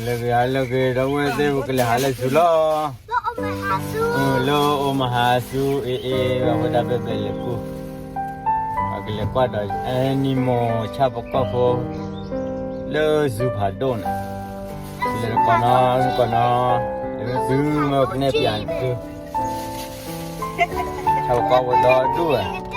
လၢဂ့ၤ လၢဂ့ၤ ဒီပုၢ်ဝဲၢ်သ့ၣ် ပကလဲၤဟးလၢစူၤလီၤ. လၢအိၣ်မဟါစူၤ အ့ၣ်အ့ၣ် အဃိသတး ဘဲဘဲလဲၤကူ ပကလဲၤကွၢ်ဒီး animal ဆၣ်ဖိကီၢ်ဖိ လၢစူၤဖးဒိၣ်န့ၣ် လဲၤတကိးနီၤ လဲၤတကိးနီၤ လဲၤမ့ၢ်သုမ့ၢ်ကနဲၣ်ပၠးသု ဆၣ်ဖိကီၢ်ဖိဒီဒူၣ်ဝဲ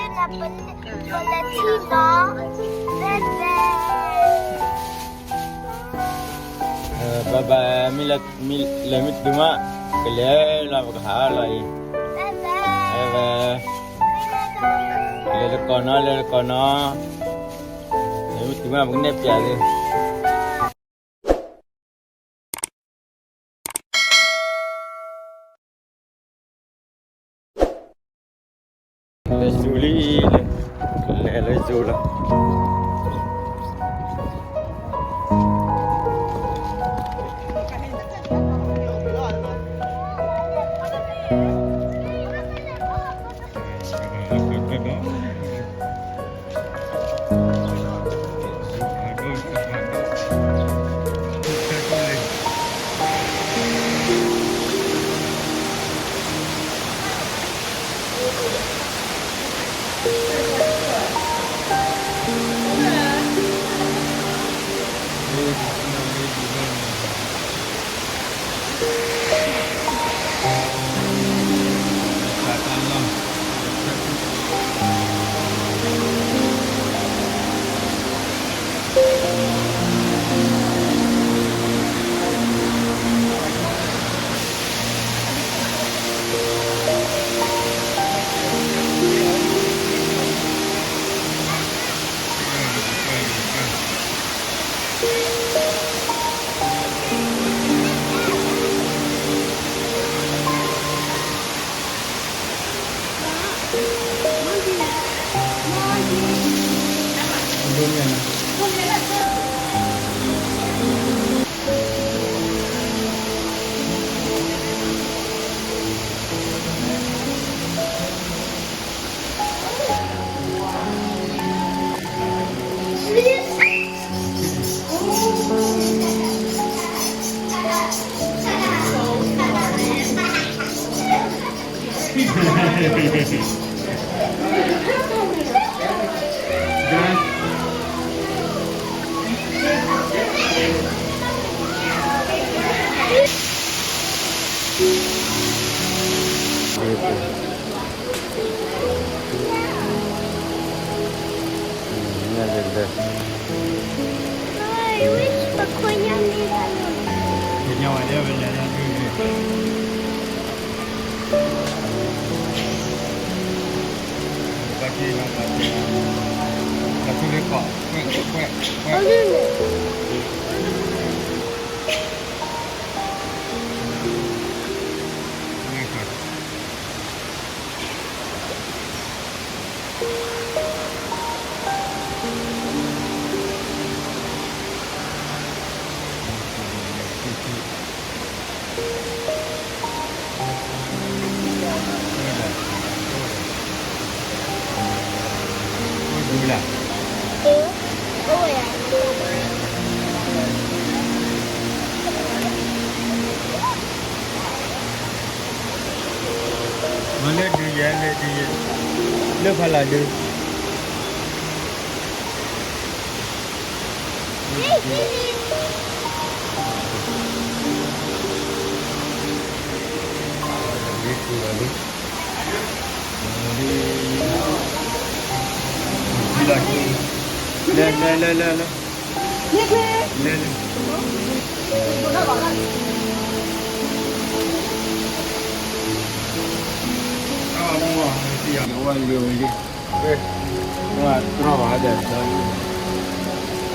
ဘၣ်ဘၣ် မ့ၢ်လဲၤမ့ၢ်တုၤမး ကလဲၤလီၤ ပကဟးလီၤအံၤ ဘၣ်ဘၣ် လဲၤတကိးနီၤ လဲၤတကိးနီၤ လဲၤမ့ၢ်တုၤမး ပကနဲၣ်ပၠးသု လၢစူၤလံ လဲၤလၢစူၤလီၤ မၤလၢဒုးယဲ လၢဒုးယဲ လၢဖးလၢ်ဒုး လဲၤ လဲၤ လဲၤ လဲၤ လဲၤ လဲၤ လဲၤ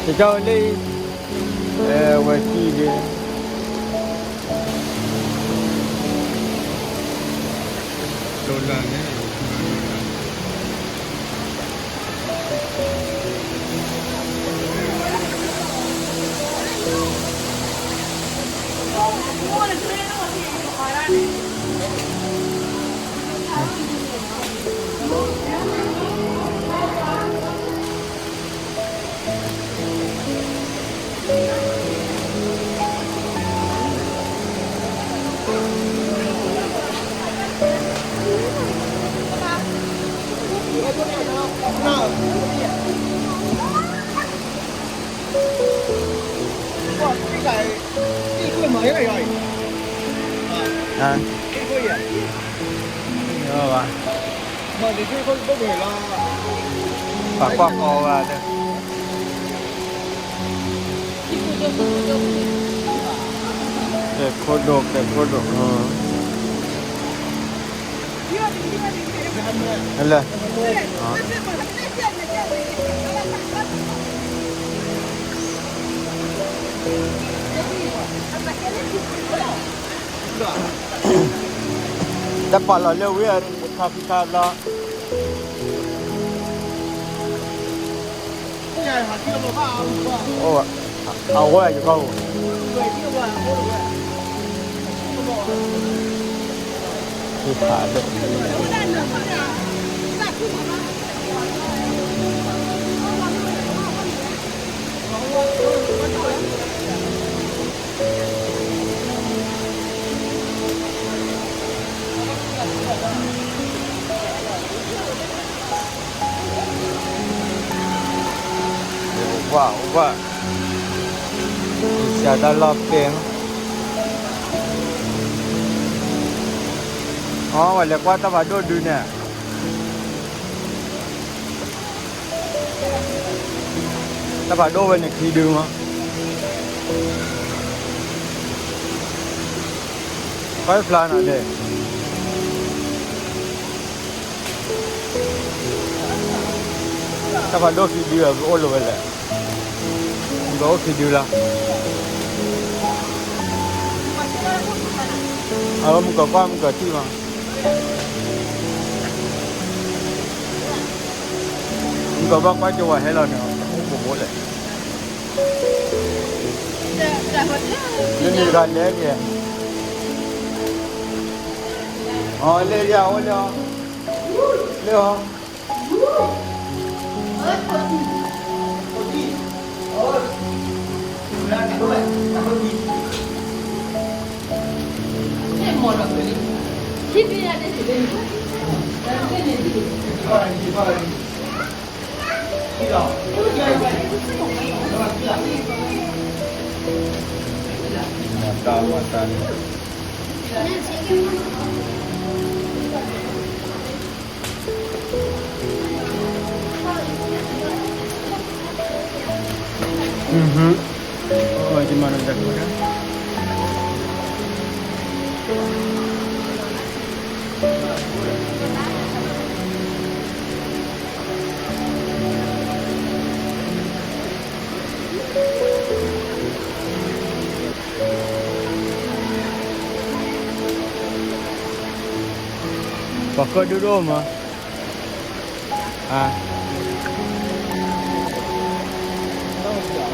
တကီၢ်လၢ ဝဲစံးလံ တိၢ်လၢ်န့ၣ် မ့ၢ် ပာ်ကွၢ်ကီဝဲ, ကဲခိၣ်ဒိၣ် ကဲခိၣ်ဒိၣ်, လၢ တၢ်ပာ်လီၤလၢဝံၤ တခါခံခါဘျီ, အဝဲယကီၢ်ဧိၤ, ဖးဒိၣ်, အိၣ်ကွၢ် အိၣ်ကွၢ်, ယစးတၢ်လီၢ်ပဲာ်, အဝဲလဲၤကွၢ်တၢ်ဖးဒိၣ်ဒုန့ၣ်, တၢ်ဖးဒိၣ်ဝဲန့ၣ်ခံဒုမး, ကွၢ်ဖျါနီၤဒဲး, တၢ်ဖးဒိၣ်ခံဒု ပအိၣ်လၢၤဝဲလဲၣ်, ပအိၣ်ခံဒုလီၤ, အဝဲမုၢ်ကီၤကွၢ်မုၢ်ကီၤထံၣ်မး, မုၢ်ကီၤဘၣ်ကွၢ်ကဝီၤဟဲလီၤန့ၣ် အိၣ်ဘိဘိလဲၣ်, လၢန့ၣ်တဂၤလဲၤန့ၣ်, အလဲၤယၤအိၣ်လၢ, လၢအီၤ မၤတၢ်မၤတၢ်န့ၣ် ပှၤဃၢဒိၣ်ဒိၣ်မး,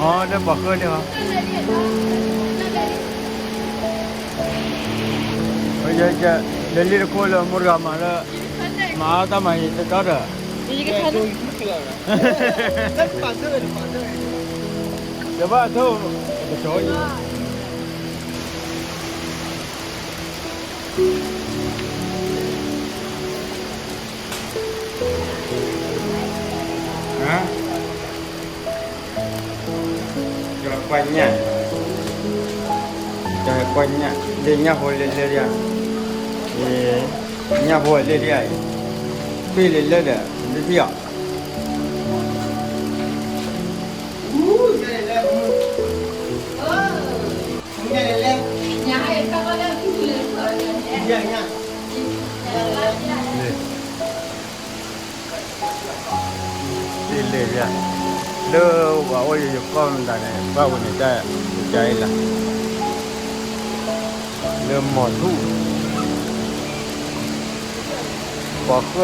အလၢပှၤဃၢန့ၣ်, လၢလ့တခိၣ်လၢမိၢ်တဂၤမၤလၢ မၤအါတၢ်မၤအံၤတတီဒီး, တဘၣ်ထိၣ်, တကီအံၤ ကွၢ်ညၣ်, ကွၢ်ညၣ်, လၢညၣ်ဖိလဲၤလဲၤဒံးဧါ, ညၣ်ဖိလဲၤလဲၤဒံးဧါအံၤ, ထွံၣ်လဲၤလဲၤဒီး တထံၣ်အီၤ လဲၤ, လၢပှၤအိၣ်ယိယကီၢ်မတၤန့ၣ် ဘၣ်ဝဲန့ၣ်တၢ်ယကအံၤလီၤ, လၢမိၢ်ထူၣ်, ပှၤဃၢ,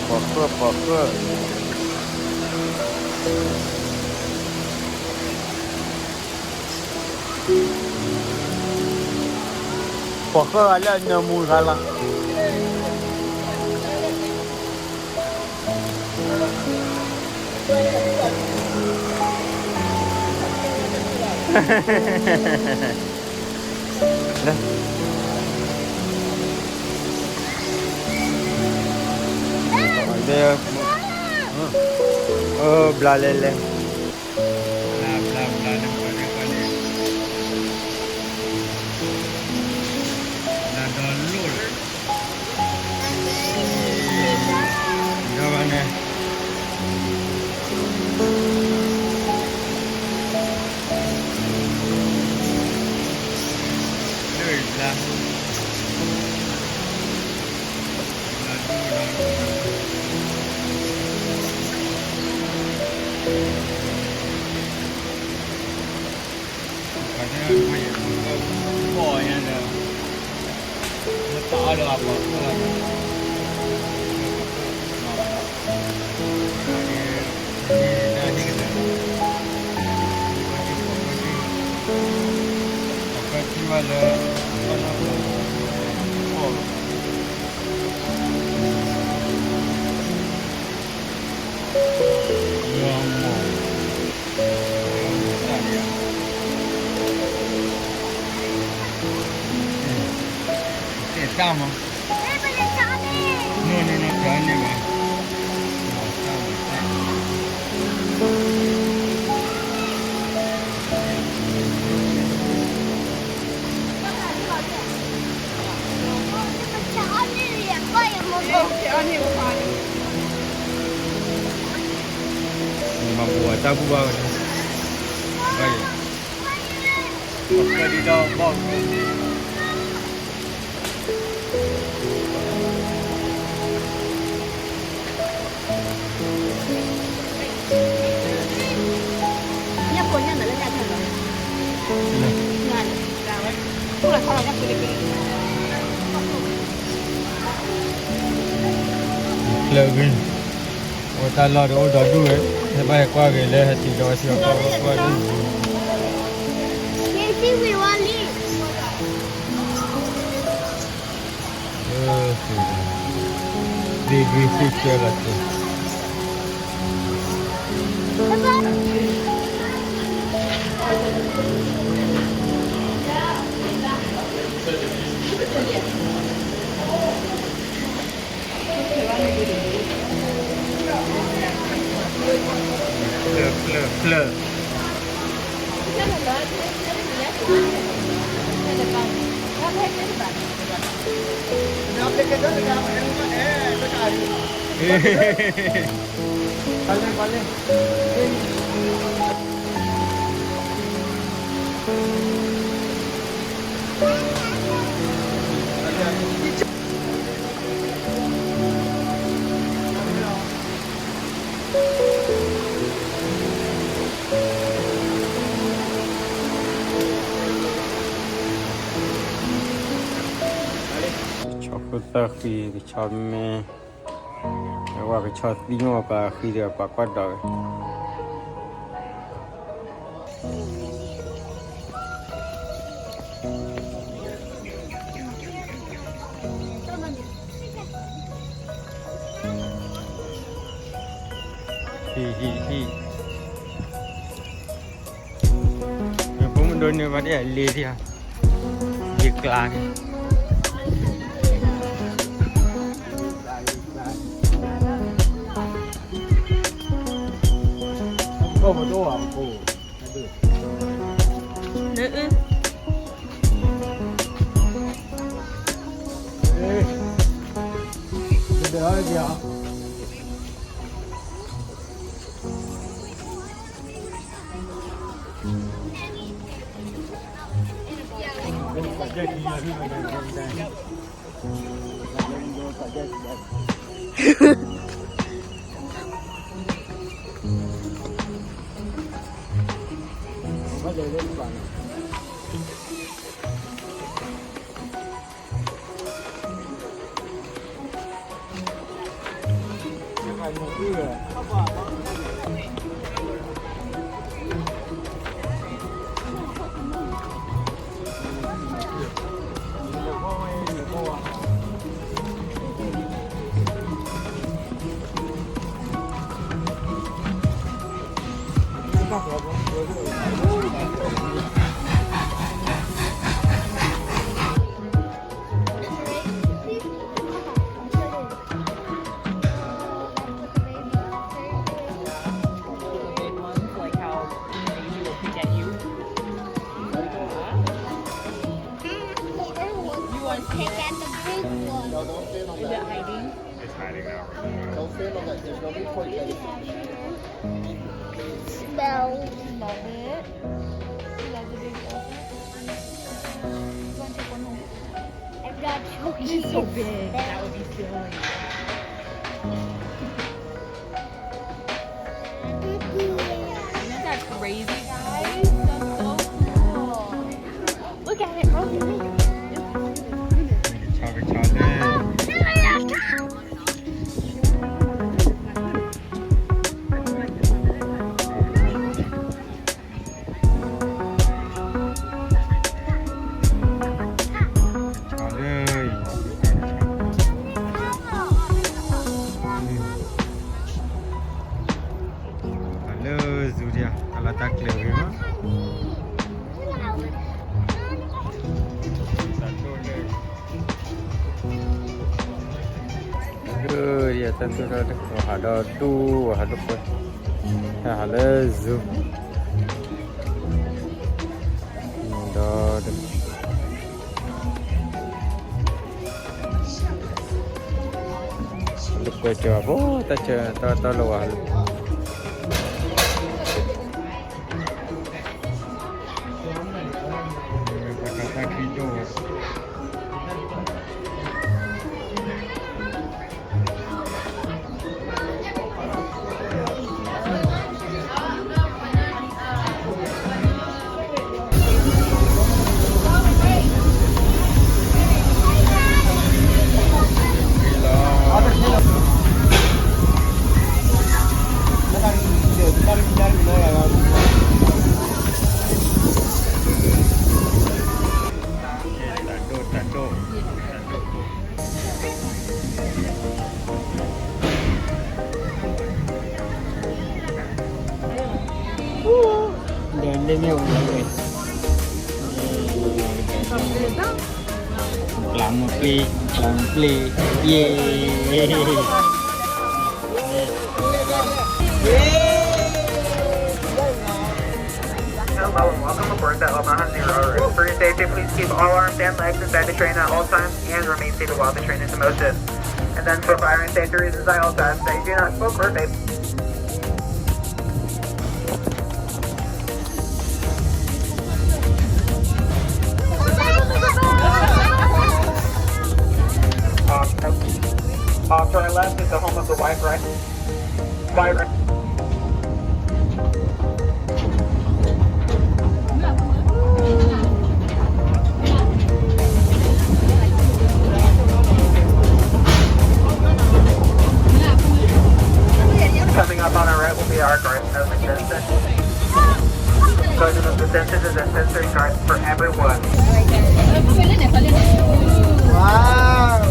ပှၤဃၢ, ပှၤဃၢ ပှၤဃၢဂၤလၢအနၢမူတဂၤလီၤ, လၢ, ဘျါလဲၤလဲၤ, တၢ်မး, နီၢ်နီၢ်နီၢ် တၢ်န့ၢ်ဘၣ်. မၤဘူၣ်အတၢ်ဘူၣ်ဘၣ်ဝဲ, ဘၣ်ယဲ, ပှၤကဲဒ်ဒီးဘီၣ် လၢဂ့ၤ, အိၣ်တၢ်လီၢ်ဒီးအိၣ်ဒီဒူၣ်ဝဲ, ဟဲဘၣ်ဟဲကွၢ်ဂ့ၤလၢဟဲတုၤဒီးဝဲစံးအီၤကွၢ်ဝဲကွၢ်ဒူၣ် ဒ့ဒ့သ့ၣ်ကၢလီၤကၢ, ဖျၢၣ်ဖျၢၣ်ဖျၢၣ် ကဆီခိၣ်သၢဃံ, ကဆီမ့ၢ်, အဝဲကဆီသံမ့ၢ်ပှၤဃံဒီးပှၤကွၢ်ဒီးဝဲ ဟံၣ်ဟံၣ်ဟံၣ်, ဖိမုၣ်ဒိၣ်န့ၢ်ဘၣ်ဒ်အလ့ဒံးဧါ, ယကျါန့ၣ်, လၢအၢ You want to take out the big one. Is it hiding? It's hiding out right there. Don't stand on that. There's no need for it. Smell. Love it. You love the big elephant? You want to take one home? I've got chunky. It's so big. That would be silly. Isn't that crazy, guys? That's so cool. Look at it, bro. ကဆီကဆီ လၢ zoo ဒံးဧါ, တၢ်လီၢ်တၢ်ကျဲဂ့ၤမး, ဒ်တၢ်သူၣ်ထီၣ်တကီၢ်ဟးဒီးဒူဝဲဟးဒိၣ်ကွဲ, ဟးလၢ zoo ဒီး လၢကွဲးကၠီၤဖိ တၢ်ဆၢတီတီလၢဝဲ ဒီးလၢမ့ၢ်ဝဲ ကျးမပျ့ၤ ကျးမပျ့ၤ ယ့ၢ် Hello and welcome aboard the Omaha Zero. For your safety, please keep all arms and legs inside the train at all times and remain seated while the train is in motion. And then for fire and safety reasons, I also ask that you do not smoke or vape. Off, off to our left is the home of the White Ri-, White Ri-, Coming up on our right will be our guard. Going to move the senses and sensory guards for everyone. Wow.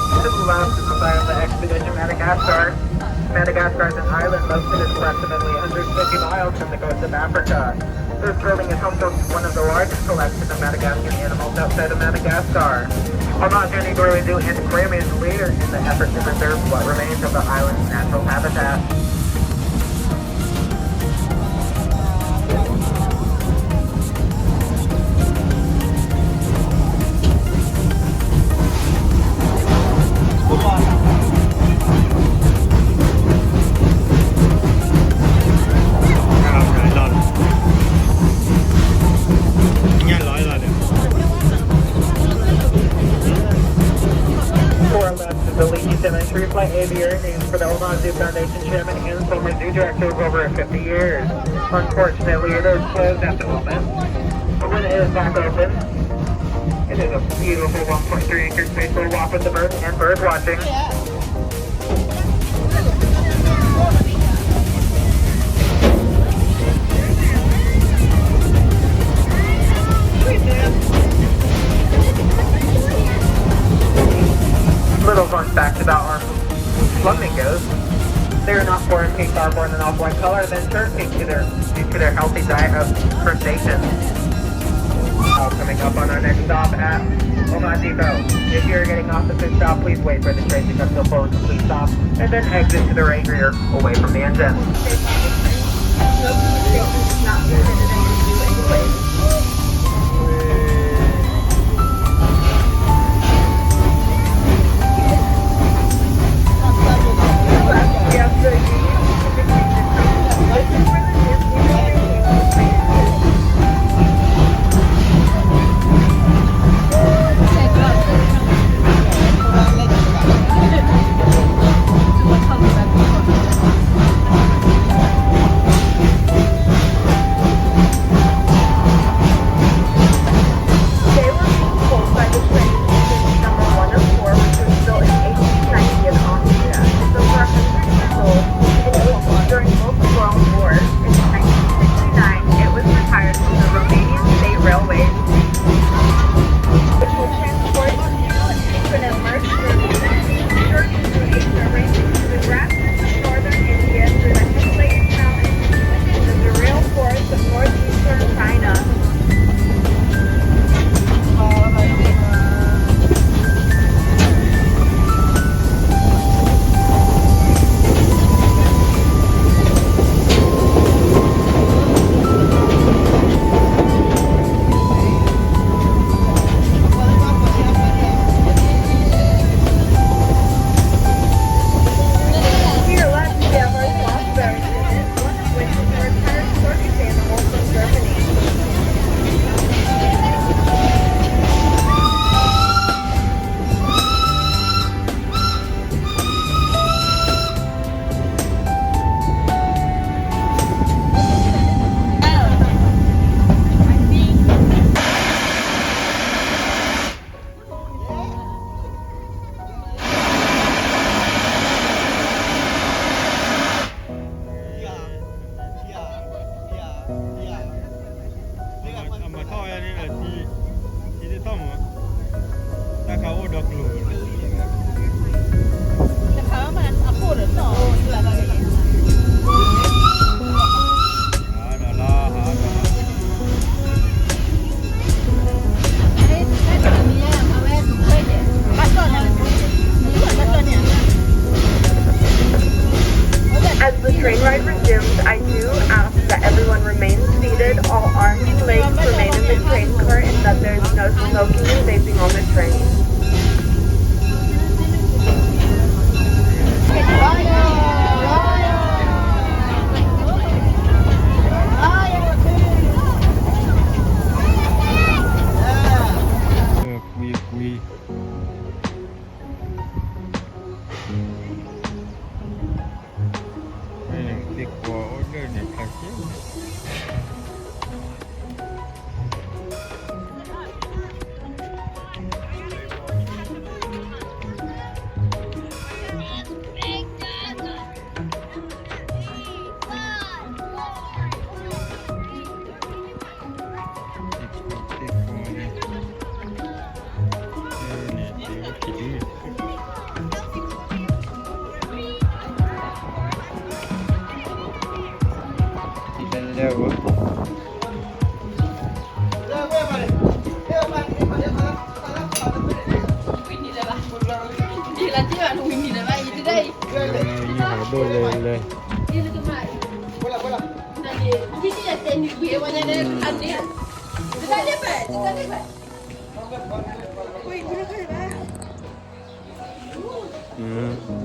To the left is the site of the Expedition Madagascar. Madagascar is an island located approximately one hundred fifty miles from the coast of Africa. This building is home to one of the largest collections of Madagascan animals outside of Madagascar. Omaha Journey Tour Zoo and Aquarium is a leader in the effort to preserve what remains of the island's natural habitat. This is the Leakey Cemetery Plate Aviary, named for the Omaha Zoo Foundation chairman and former zoo director of over fifty years. Unfortunately, it is closed at the moment. But when it is back open, it is a beautiful one point three acre space for a walk with the birds and bird watching. Little fun fact about our flamingos. They are not forest pink, are born an off-white color and then turn pink to their, due to their healthy diet of crustaceans. Uh, coming up on our next stop at Omaha Depot. If you're getting off the fifth stop, please wait for the train to come to a full and complete stop, and then exit to the right rear, away from the engine. Train ride resumes. I do ask that everyone remain seated, all arms and legs remain in the train car, and that there's no smoking and vaping on the train.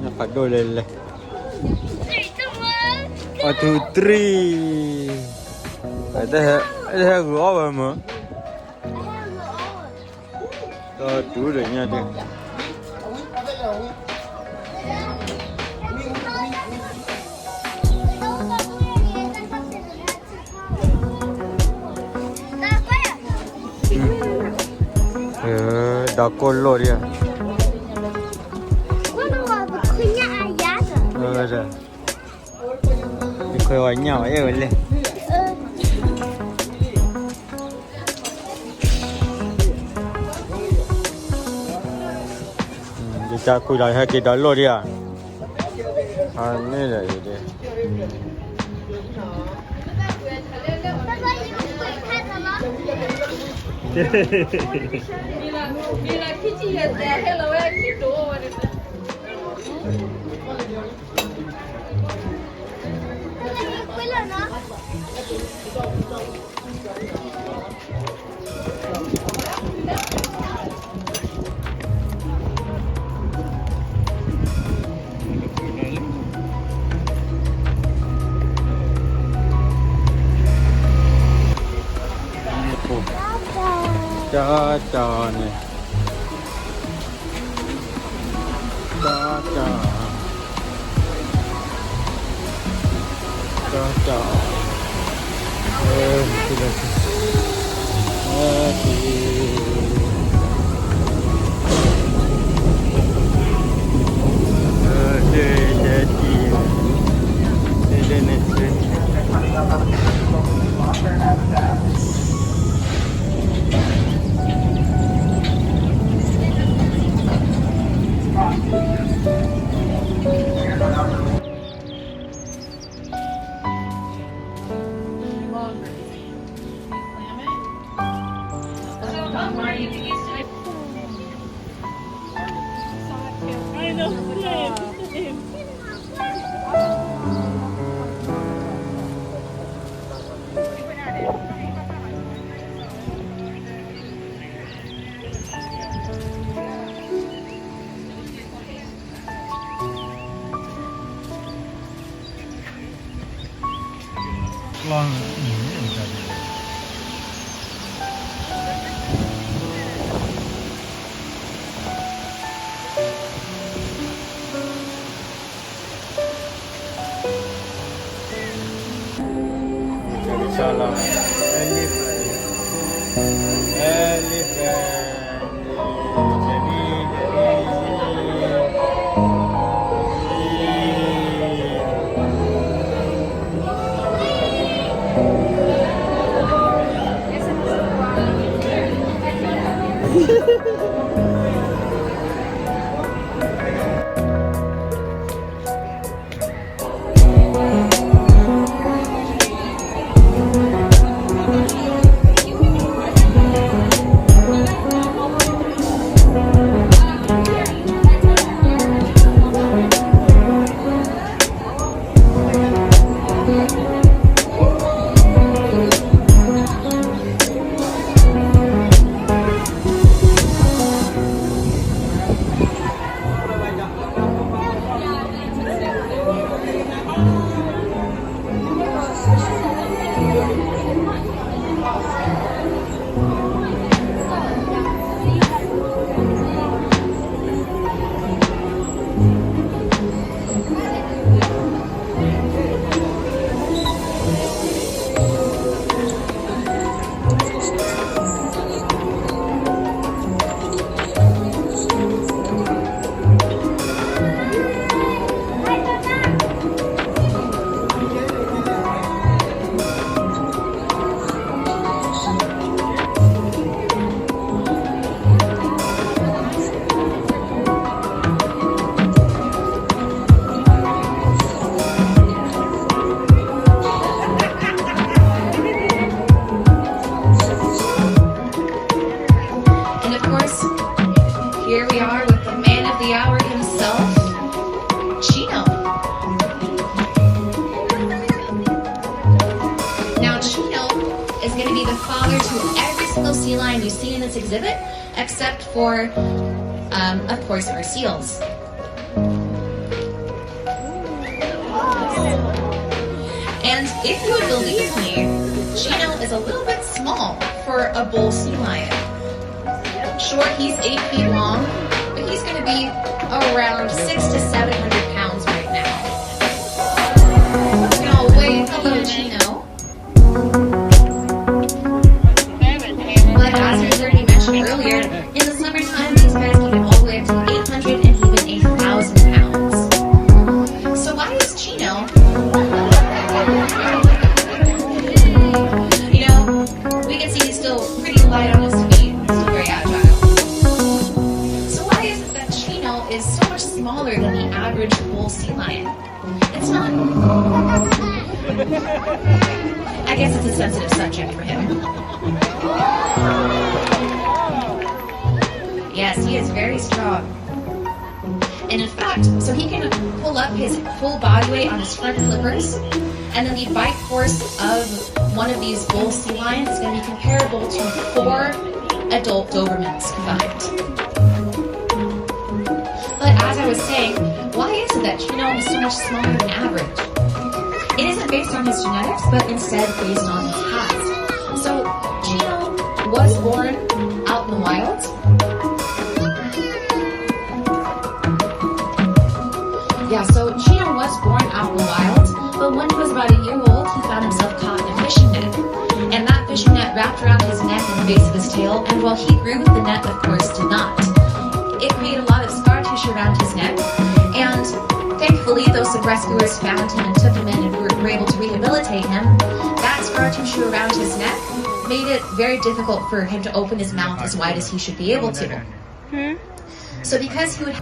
Nyafadole le. One, two, three. ဟဲဂုာ်အီၣ်ဝဲမး. ဒီးတူၢ်ဒီးညါဒၣ်. ဒီးကိၢ်လိၣ်ဒံးဧါ. ယခွဲးဝဲညၣ်ဝဲအဲၣ်ဝဲလဲၣ်. ယကကွံာ်လီၤဟဲက့ၤဒီးလိၣ်ဒံးဧါ. န့ၣ်ဒီးအံၤဒၣ်. ကၠီကၠီန့ၣ် ကၠီကၠီ ကၠီကၠီ အၢ sea lion you see in this exhibit, except for, um, of course, our seals. And if you would believe me, Chino is a little bit small for a bull sea lion. Sure, he's eight feet long, but he's gonna be around six to seven hundred pounds right now. Now, wave hello, Chino. But as we already mentioned earlier, in the summertime, these guys can get all the way up to eight hundred and even a thousand pounds. So why is Chino? You know, we can see he's still pretty light on his feet, still very agile. So why is it that Chino is so much smaller than the average bull sea lion? It's not. I guess it's a sensitive subject for him. Yes, he is very strong. And in fact, so he can pull up his full body weight on his front flippers, and then the bite force of one of these bull sea lions is gonna be comparable to four adult Dobermans combined. But as I was saying, why is it that Chino is so much smaller than average? It isn't based on his genetics, but instead based on his past. So Chino was born out in the wild. Yeah, so Chino was born out in the wild, but when he was about a year old, he found himself caught in a fishing net. And that fishing net wrapped around his neck and the base of his tail, and while he grew, the net, of course, did not. It created a lot of scar tissue around his neck, and thankfully, though some rescuers found him and took him in and were, were able to rehabilitate him, that scar tissue around his neck made it very difficult for him to open his mouth as wide as he should be able to. So because he would